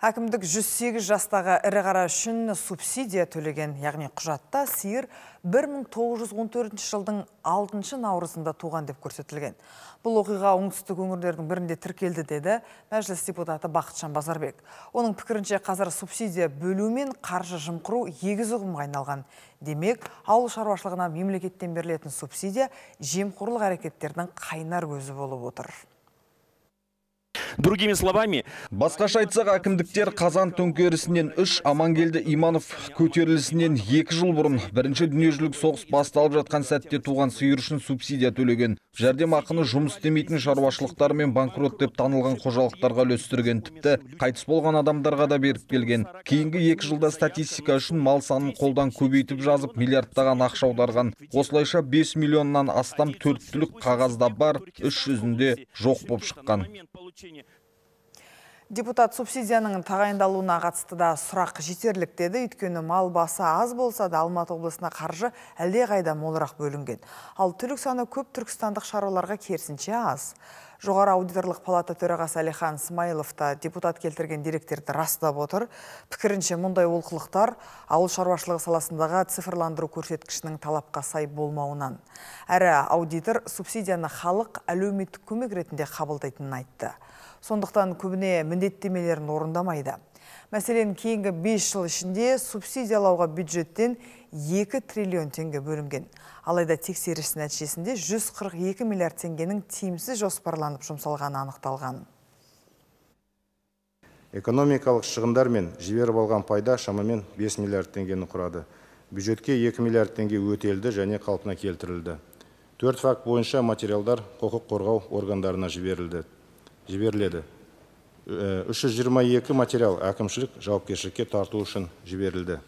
Әкімдік 108 жастағы ірі қара үшін субсидия төлеген, яғни құжатта сиыр 1914 жылдың 6 наурызында туған деп көрсетілген. Бұл оқиға оңтүстік өңірлердің бірінде тіркелді, деді мәжіліс депутаты Бақытжан Базарбек. Оның пікірінше, қазір субсидия бөлу мен қаржы жымқыру егіз ұғымға айналған. Демек, ауыл шаруашылығына мемлекеттен берілетін субсидия жемқорлық әрекеттердің қайнар көзі болып отыр. Другими словами, басқаша айтсақ, әкімдіктер Қазан төңкерісінен 3, Амангелді Иманов көтерілісінен 2 жыл бұрын Бірінші дүниежүзілік соғыс басталып жатқан сәтте туған сиыр үшін субсидия төлеген. Жәрдемақыны жұмыс істемейтін шаруашылықтар мен банкрот деп танылған қожалықтарға үлестірген, тіпті қайтыс болған адамдарға да беріп келген. Кейінгі 2 жылда статистика үшін мал санын қолдан көбейтіп жазып, миллиардтаған ақша аударған. Осылайша 5 миллионнан астам төрт түлік қағазда бар, іс жүзінде жоқ боп шыққан. Депутат субсидияның тағайындалуына қатысты да сұрақ жетерлік деді, өйткені мал басы аз болса да, Алматы облысына қаржы әлдеқайда молырақ бөлінген. Ал түлік саны көп түркістандық шаруаларға керісінше аз. Жоғары аудиторлық палата төрағасы Әлихан Смайылов та депутат келтірген деректерді растап отыр. Пікірінше, мұндай олқылықтар ауыл шаруашылығы саласындағы цифрландыру көрсеткішінің талапқа сай болмауынан. Әрі аудитор субсидияны халық әлеуметтік көмек ретінде қабылдайтынын айтты. Сондықтан көбіне міндеттемелерін орындамайды. Мәселен, кейінгі 5 жыл ішінде субсидиялауға бюджеттен 2 триллион теңге бөлінген. Алайда тексеріс нәтижесінде 142 миллиард теңгенің тиімсіз жоспарланып жұмсалғаны анықталған. Экономикалық шығындар мен жіберіп алған пайда шамамен 5 миллиард теңгені құрады. Бюджетке 2 миллиард теңге өтелді және қалпына келтірілді. 4 факт бойынша материалдар құқық қорғау органдарына жіберіледі. 322 материал әкімшілік жауапкершілікке тарту үшін жіберілді.